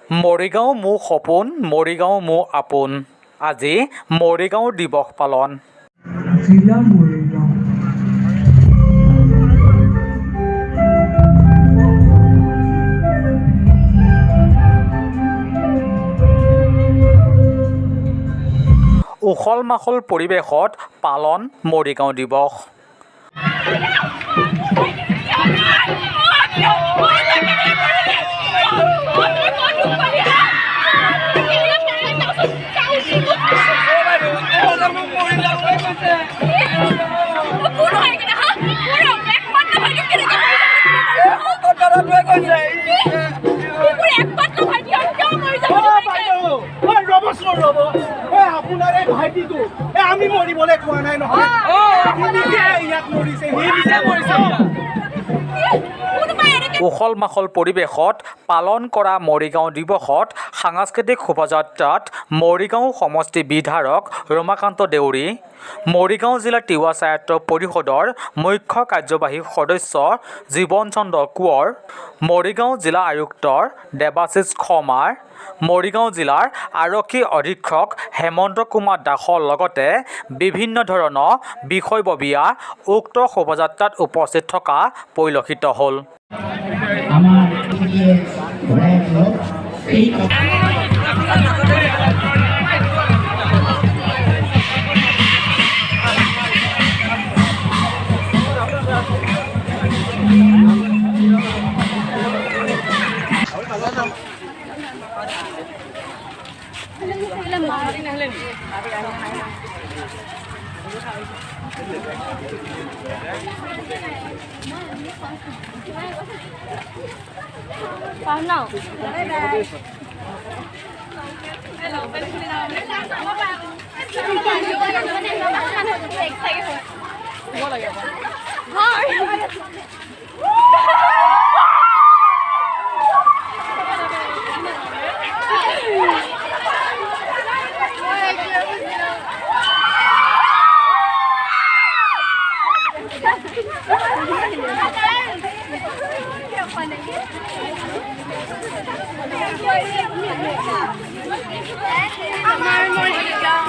মৰিগাঁও মোৰ সপোন, মৰিগাঁও মোৰ আপোন। আজি মৰিগাঁও দিৱস পালন। জিলা মৰিগাঁও। উখল মাখল পৰিৱেশত পালন মৰিগাঁও দিৱস। ৰ'বচোন, ৰ'ব। এই আপোনাৰ এই ভাইটিটো এই আমি মৰিবলৈ কোৱা নাই নহয়। সি নিজে ইয়াত মৰিছে, সি নিজে মৰিছে। উখল মাখল পৰিৱেশত পালন কৰা মৰিগাঁও দিৱসত সাংস্কৃতিক শোভাযাত্ৰাত মৰিগাঁও সমষ্টি বিধায়ক ৰমাকান্ত দেউৰী, মৰিগাঁও জিলা তিৱা স্বায়ত্ত পৰিষদৰ মুখ্য কাৰ্যবাহী সদস্য জীৱন চন্দ্ৰ কোঁৱৰ, মৰিগাঁও জিলা আয়ুক্ত দেৱাশীষ শৰ্মাৰ, মৰিগাঁও জিলাৰ আৰক্ষী অধীক্ষক হেমন্ত কুমাৰ দাসৰ লগতে বিভিন্ন ধৰণৰ বিষয়ববীয়া উক্ত শোভাযাত্ৰাত উপস্থিত থকা পৰিলক্ষিত হ'ল। আমাৰ এই আমাৰ মৰিগাঁও।